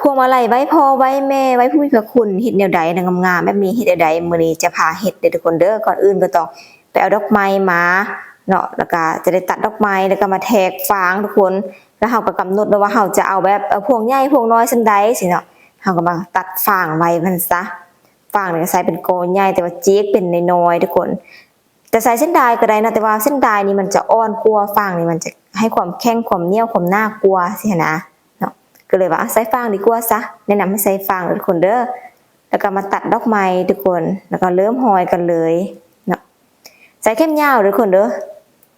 ພວງມາໄລໄຫວ້ພໍ່ໄຫວ້ແມ່ ໄຫວ້ຜູ້ມີພະຄຸນ ເຮັດແນວໃດນະ ງາມໆແບບນີ້ ເຮັດແນວໃດ? ມື້ນີ້ຈະພາເຮັດເດີທຸກຄົນເດີ. ກ່ອນອື່ນກໍຕ້ອງໄປເອົາດອກໄມ້ມາເນາະ ແລ້ວກໍຈະໄດ້ຕັດດອກໄມ້ ແລ້ວກໍມາແທກຟາງທຸກຄົນ. ແລ້ວເຮົາກໍກຳນົດໄວ້ວ່າເຮົາຈະເອົາແບບ ເອີ ພວງໃຫຍ່ພວງນ້ອຍສ່ຳໃດຊີ້ເນາະ. ເຮົາກໍມາຕັດຟາງໄວ້ວ່າຊັ້ນຊະ. ຟາງນີ້ກໍໃສ່ເປັນກໍໃຫຍ່ ແຕ່ວ່າຈິກເປັນນ້ອຍໆທຸກຄົນ. ຈະໃຊ້ເສັ້ນດ້າຍກໍໄດ້ເນາະ ແຕ່ວ່າເສັ້ນດ້າຍນີ້ມັນຈະອ່ອນກວ່າ ຟາງນີ້ມັນຈະໃຫ້ຄວາມແຂງ ຄວາມໜຽວ ຄວາມໜາກວ່າຊີ້ຫັ້ນນະເນາະ. ກໍເລີຍວ່າໃຊ້ຟາງດີກວ່າຊະ ແນະນຳໃຫ້ໃຊ້ຟາງເດີທຸກຄົນເດີ. ແລ້ວກໍມາຕັດດອກໄມ້ທຸກຄົນ ແລ້ວກໍເລີ່ມຮ້ອຍກັນເລີຍເນາະ. ໃຊ້ເຂັມຍາວເດີທຸກຄົນເດີ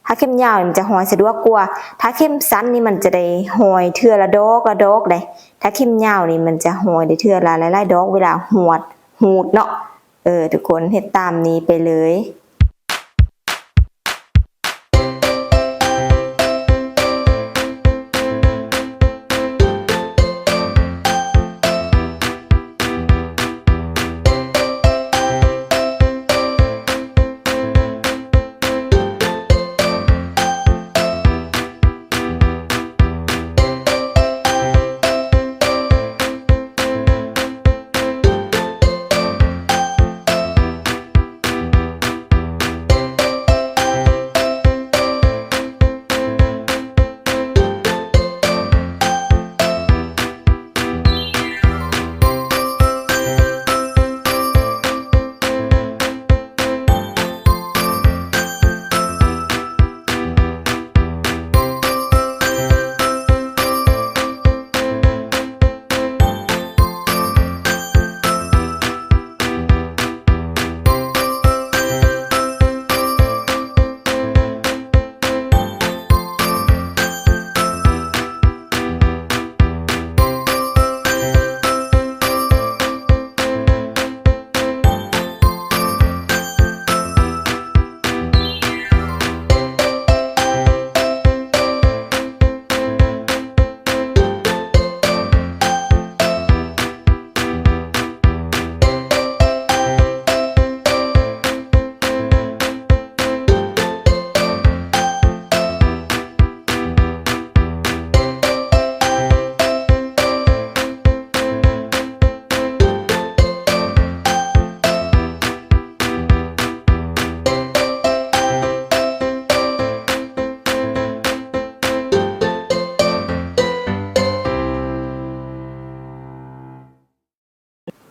ຖ້າເຂັມຍາວນີ້ມັນຈະຮ້ອຍສະດວກກວ່າ. ຖ້າເຂັມສັ້ນນີ້ມັນຈະໄດ້ຮ້ອຍເທື່ອລະດອກລະດອກເດ້. ຖ້າເຂັມຍາວນີ້ມັນຈະຮ້ອຍໄດ້ເທື່ອລະຫຼາຍໆດອກ ເວລາຫວດ ຫູດເນາະ. ເອີ ທຸກຄົນເຮັດຕາມນີ້ໄປເລີຍ.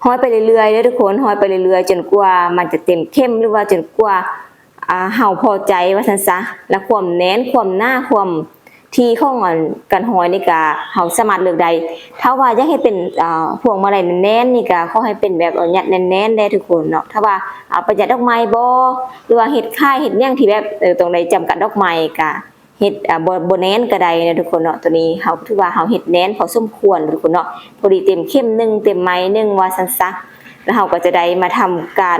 ຮ້ອຍໄປເລື້ອຍໆເດີທຸກຄົນ ຮ້ອຍໄປເລື້ອຍໆ ຈົນກວ່າມັນຈະເຕັມເຂັມ ຫຼືວ່າຈົນກວ່າ ອ່າ ເຮົາພໍໃຈວ່າຊັ້ນຊະ. ແລະ ຄວາມແໜ້ນ ຄວາມໜາ ຄວາມ ທີ່ຂອງອັນການຮ້ອຍນີ້ກະເຮົາສາມາດເລືອກໄດ້. ຖ້າວ່າຢາກເຮັດເປັນ ອ່າ ພວງມາໄລແໜ້ນໆນີ້ກະຂໍໃຫ້ເປັນແບບ ເອີ ຍັດແໜ້ນໆແດ່ທຸກຄົນເນາະ. ຖ້າວ່າ ອ່າ ປະຢັດດອກໄມ້ບໍ ຫຼືວ່າເຮັດຂາຍເຮັດຫຍັງທີ່ແບບ ເອີ ຕ້ອງໄດ້ຈຳກັດດອກໄມ້ກະເຮັດ ອ່າ ບໍ່ ບໍ່ແໜ້ນກະໄດ້ນະທຸກຄົນເນາະ. ໂຕນີ້ເຮົາຖືວ່າເຮົາເຮັດແໜ້ນພໍສົມຄວນທຸກຄົນເນາະ ພໍດີເຕັມເຂັມໜຶ່ງ ເຕັມໄມ້ໜຶ່ງວ່າຊັ້ນຊະ. ແລ້ວເຮົາກໍຈະໄດ້ມາທຳການ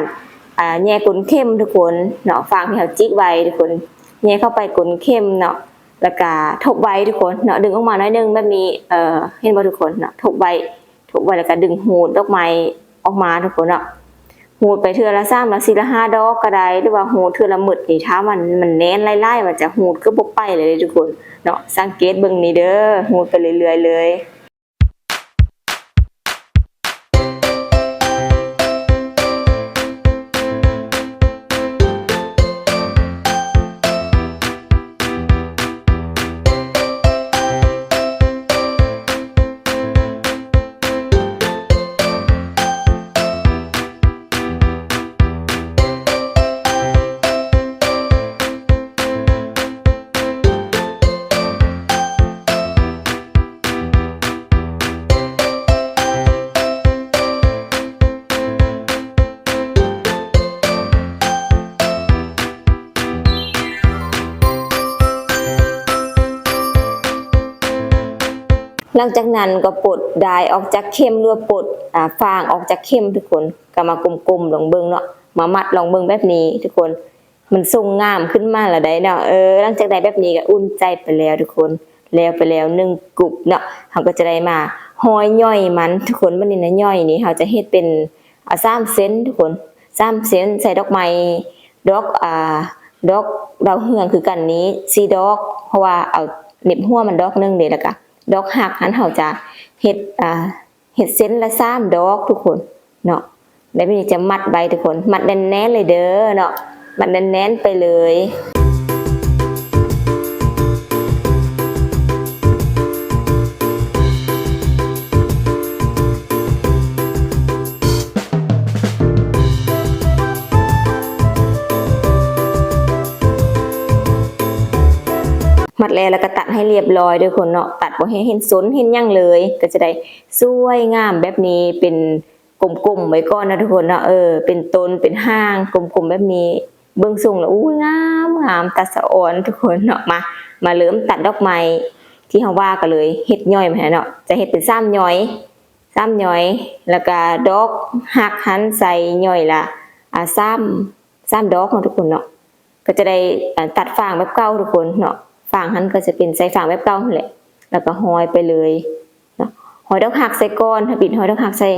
ອ່າ ແຍ່ກົ້ນເຂັມທຸກຄົນເນາະ. ຟາງທີ່ເຮົາຈິກໄວ້ທຸກຄົນ ແຍ່ເຂົ້າໄປກົ້ນເຂັມເນາະ. ແລ້ວກະທົບໄວ້ທຸກຄົນເນາະ ດຶງອອກມາໜ້ອຍໜຶ່ງແບບນີ້ ເອີ ເຫັນບໍ່ທຸກຄົນເນາະ ທົບໄວ້ ທົບໄວ້ ແລ້ວກະດຶງຫູດດອກໄມ້ອອກມາທຸກຄົນເນາະ. ຫູດໄປເທື່ອລະສາມລະສີ່ລະຫ້າດອກກະໄດ້ ຫຼືວ່າຫູດເທື່ອລະໝົດນີ້ ຖ້າມັນ ມັນແໜ້ນຫຼາຍໆ ມັນຈະຫູດເກືອບບໍ່ໄປເລີຍເດ້ທຸກຄົນເນາະ. ສັງເກດເບິ່ງນີ້ເດີ ຫູດໄປເລື້ອຍໆເລີຍ. ຫຼັງຈາກນັ້ນກໍປົດດ້າຍອອກຈາກເຂັມ ຫຼືວ່າປົດ ອ່າ ຟາງອອກຈາກເຂັມທຸກຄົນ. ກໍມາກົມໆລອງເບິ່ງເນາະ ມາມັດລອງເບິ່ງແບບນີ້ທຸກຄົນ. ມັນຊົງງາມຂຶ້ນມາແລ້ວໃດເນາະ. ເອີ ຫຼັງຈາກໄດ້ແບບນີ້ກໍອຸ່ນໃຈໄປແລ້ວທຸກຄົນ ແລ້ວໄປແລ້ວໜຶ່ງກຸບເນາະ. ເຮົາກໍຈະໄດ້ມາຮ້ອຍຍ່ອຍມັນທຸກຄົນ. ບັດນີ້ນະ ຍ່ອຍນີ້ເຮົາຈະເຮັດເປັນ ອ່າ ສາມເສັ້ນທຸກຄົນ ສາມເສັ້ນ ໃສ່ດອກໄມ້ ດອກ ອ່າ ດອກດາວເຮືອງຄືກັນນີ້ສີ່ດອກ ເພາະວ່າເອົາເໜັບຫົວມັນດອກໜຶ່ງເດ້. ແລ້ວກະດອກຮັກຫັ້ນເຮົາຈະເຮັດ ອ່າ ເຮັດເສັ້ນລະສາມດອກທຸກຄົນເນາະ. ແລ້ວບາດນີ້ຈະມັດໄວ້ທຸກຄົນ ມັດແໜ້ນໆເລີຍເດີເນາະ ມັດແໜ້ນໆໄປເລີຍ. ມັດແລ້ວ ແລ້ວກໍຕັດໃຫ້ລຽບລ້ອຍເດີທຸກຄົນເນາະ ຕັດບໍ່ໃຫ້ເຫັນສົ້ນເຫັນຫຍັງເລີຍ ກໍຈະໄດ້ສວຍງາມແບບນີ້ ເປັນກົມໆໄວ້ກ່ອນເນາະທຸກຄົນເນາະ. ເອີ ເປັນຕົ້ນເປັນຮ່າງກົມໆແບບນີ້ ເບິ່ງຊົງແລ້ວ ໂອ້ຍ ງາມໆ ຕາສະອອນທຸກຄົນເນາະ. ມາ ມາເລີ່ມຕັດດອກໄມ້ທີ່ເຮົາວ່າກັນເລີຍ ເຮັດຫຍ້ອຍມັນຫັ້ນເນາະ ຈະເຮັດເປັນສາມຫຍ້ອຍ ສາມຫຍ້ອຍ ແລ້ວກະດອກຮັກຫັ້ນໃສ່ຫຍ້ອຍລະ ອາ ສາມ ສາມດອກເນາະທຸກຄົນເນາະ. ກໍຈະໄດ້ ອາ ຕັດຟາງແບບເກົ່າທຸກຄົນເນາະ ຟາງຫັ້ນກໍຈະເປັນໃສ່ຟາງແບບເກົ່າຫັ້ນແຫຼະ ແລ້ວກໍຫ້ອຍໄປເລີຍເນາະ. ຫ້ອຍດອກຮັກໃສ່ກ່ອນ ທຳອິດຫ້ອຍດອກຮັກໃສ່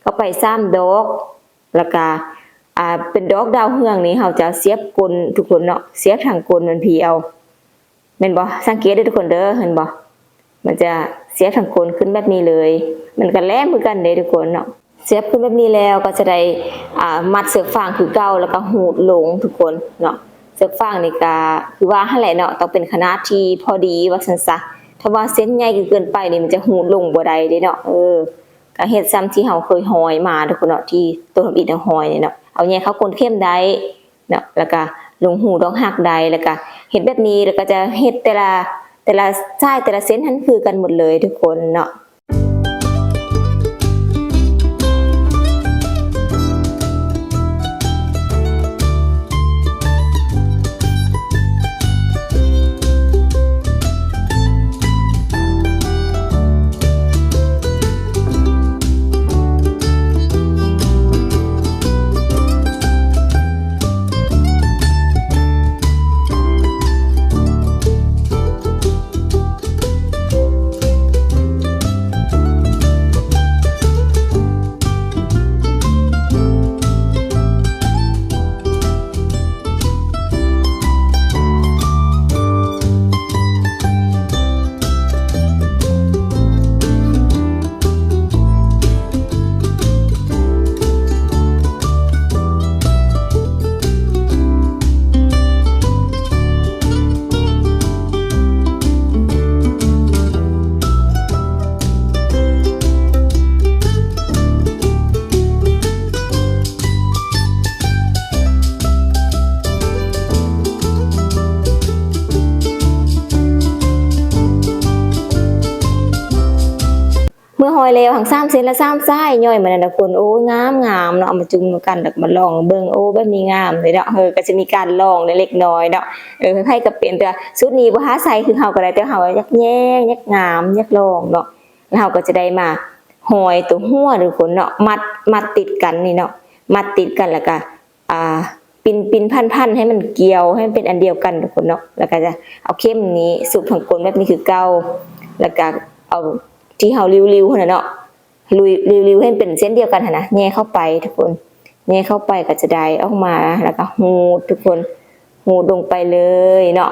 ເຂົ້າໄປສາມດອກ ແລ້ວກະ ອາ ເປັນດອກດາວເຮືອງນີ້ ເຮົາຈະສຽບກົ້ນທຸກຄົນເນາະ ສຽບທາງກົ້ນມັນພີເອົາ ແມ່ນບໍ່? ສັງເກດເດີທຸກຄົນເດີ ເຫັນບໍ່? ມັນຈະສຽບທາງກົ້ນຂຶ້ນແບບນີ້ເລີຍ ມັນກະແຫຼມຄືກັນເດ້ທຸກຄົນເນາະ. ສຽບຂຶ້ນແບບນີ້ແລ້ວກໍຈະໄດ້ ອາ ມັດເຊືອກຟາງຄືເກົ່າ ແລ້ວກໍຫູດລົງທຸກຄົນເນາະ. ເຊືອກຟາງນີ້ກະຄືວ່າຫັ້ນແຫຼະເນາະ ຕ້ອງເປັນຂະໜາດທີ່ພໍດີວ່າຊັ້ນຊະ ຖ້າວ່າເສັ້ນໃຫຍ່ເກີນໄປນີ້ ມັນຈະຫູດລົງບໍ່ໄດ້ເດ້ເນາະ. ເອີ ກະເຮັດຊ່ຳທີ່ເຮົາເຄີຍຫ້ອຍມາທຸກຄົນເນາະ ທີ່ໂຕທຳອິດເຮົາຫ້ອຍນີ້ເນາະ ເອົາແຍ່ເຂົ້າກົ້ນເຂັມໄດ້ ເນາະ ແລ້ວກະລົງຫູດອກຮັກໄດ້ ແລ້ວກະເຮັດແບບນີ້ ແລ້ວກະຈະເຮັດແຕ່ລະ ແຕ່ລະສາຍ ແຕ່ລະເສັ້ນຫັ້ນຄືກັນໝົດເລີຍທຸກຄົນເນາະ. ເມື່ອຫ້ອຍແລ້ວ ທັງສາມເສັ້ນ ແລະ ສາມສາຍຫຍ້ອຍມັນນັ້ນນະທຸກຄົນ ໂອ້ຍ ງາມໆເນາະ ເອົາມາຈຸ່ມນຳກັນ ແລ້ວກໍມາລອງເບິ່ງ ໂອ້ ແບບນີ້ງາມເດ້ເນາະ. ເອີ ກໍຈະມີການລອງເລັກໆນ້ອຍໆເນາະ ເອີ ໃຜໆກໍເປັນ ແຕ່ວ່າຊຸດນີ້ບໍ່ຫາໃສ່ຄືເຮົາກໍໄດ້ ແຕ່ເຮົາຢາກແຍງ ຢາກງາມ ຢາກລອງເນາະ. ແລ້ວເຮົາກໍຈະໄດ້ມາຫ້ອຍຕົວຫົວທຸກຄົນເນາະ ມັດ ມັດຕິດກັນນີ້ເນາະ ມັດຕິດກັນ ແລ້ວກໍ ອ່າ ປິ່ນໆພັນໆໃຫ້ມັນກ່ຽວ ໃຫ້ມັນເປັນອັນດຽວກັນທຸກຄົນເນາະ. ແລ້ວກໍຈະເອົາເຂັມນີ້ສູບທາງກົ້ນແບບນີ້ຄືເກົ່າ ແລ້ວກໍເອົາທີ່ເຮົາລິ້ວໆຫັ້ນນະເນາະ ລິ້ວໆໃຫ້ມັນເປັນເສັ້ນດຽວກັນຫັ້ນນະ ແຍ່ເຂົ້າໄປທຸກຄົນ ແຍ່ເຂົ້າໄປກໍຈະໄດ້ອອກມາ ແລ້ວກໍຫູດທຸກຄົນ ຫູດລົງໄປເລີຍເນາະ.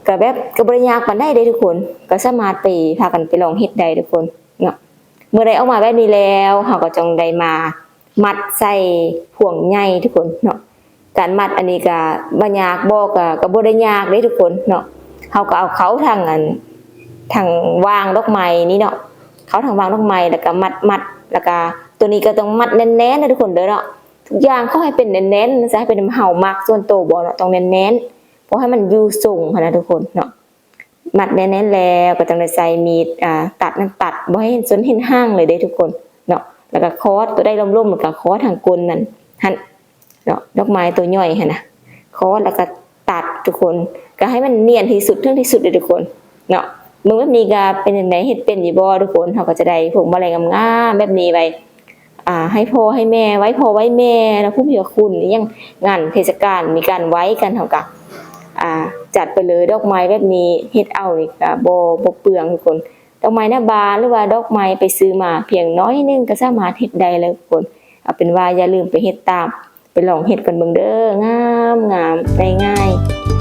ກໍແບບ ກໍບໍ່ໄດ້ຍາກປານໃດເດ້ທຸກຄົນ ກໍສາມາດໄປ ພາກັນໄປລອງເຮັດໄດ້ທຸກຄົນເນາະ. ເມື່ອໄດ້ອອກມາແບບນີ້ແລ້ວ ເຮົາກໍຕ້ອງໄດ້ມາມັດໃສ່ພວງໃຫຍ່ທຸກຄົນເນາະ. ການມັດອັນນີ້ກະວ່າຍາກບໍ່ ກະ ກະບໍ່ໄດ້ຍາກເດ້ທຸກຄົນເນາະ. ເຮົາກໍເອົາເຂົ້າທາງອັນ ທາງຫວ່າງດອກໄມ້ນີ້ເນາະ ເຂົ້າທາງຫວ່າງດອກໄມ້ ແລ້ວກະມັດ ມັດ ແລ້ວກະຕົວນີ້ກໍຕ້ອງມັດແໜ້ນໆເດີທຸກຄົນເດີເນາະ. ທຸກຢ່າງຂໍໃຫ້ເປັນແໜ້ນໆ ມັນຈະໃຫ້ເປັນນຳເຮົາມັກ ສ່ວນໂຕບໍ່ເນາະ ຕ້ອງແໜ້ນໆ ເພາະໃຫ້ມັນຢູ່ຊົງຫັ້ນນະທຸກຄົນເນາະ. ມັດແໜ້ນໆແລ້ວກໍຕ້ອງໄດ້ໃຊ້ມີດ ອ່າ ຕັດນັ້ນຕັດ ບໍ່ໃຫ້ເຫັນສົ້ນເຫັນຫາງເລີຍເດ້ທຸກຄົນເນາະ. ແລ້ວກໍຄອດ ຕົວໃດລົ້ມໆ ແລ້ວກໍຄອດທາງກົ້ນມັນຫັ້ນເນາະ ດອກໄມ້ຕົວຫຍ້ອຍຫັ້ນນະ ຄອດແລ້ວກໍຕັດທຸກຄົນ ກໍໃຫ້ມັນນຽນທີ່ສຸດ ເຖິງທີ່ສຸດເດ້ທຸກຄົນເນາະ. ເບິ່ງແບບນີ້ກໍເປັນຈັ່ງໃດ ເຮັດເປັນຢູ່ບໍ່ທຸກຄົນ? ເຮົາກໍຈະໄດ້ພວງມາໄລງາມໆແບບນີ້ໄວ້ ອ່າ ໃຫ້ພໍ່ໃຫ້ແມ່ ໄວ້ພໍ່ໄວ້ແມ່ເນາະ ຜູ້ມີພະຄຸນ ອີ່ຫຍັງ ງານເທດສະການມີການໄວ້ກັນ ເຮົາກະ ອ່າ ຈັດໄປເລີຍ ດອກໄມ້ແບບນີ້ ເຮັດເອົານີ້ກະບໍ່ ບໍ່ເປືອງທຸກຄົນ. ດອກໄມ້ໜ້າບ້ານ ຫຼືວ່າດອກໄມ້ໄປຊື້ມາພຽງໜ້ອຍໜຶ່ງກະສາມາດເຮັດໄດ້ແລ້ວທຸກຄົນ. ເອົາເປັນວ່າຢ່າລືມໄປເຮັດຕາມ ໄປລອງເຮັດກັນເບິ່ງເດີ ງາມໆ ງ່າຍໆ.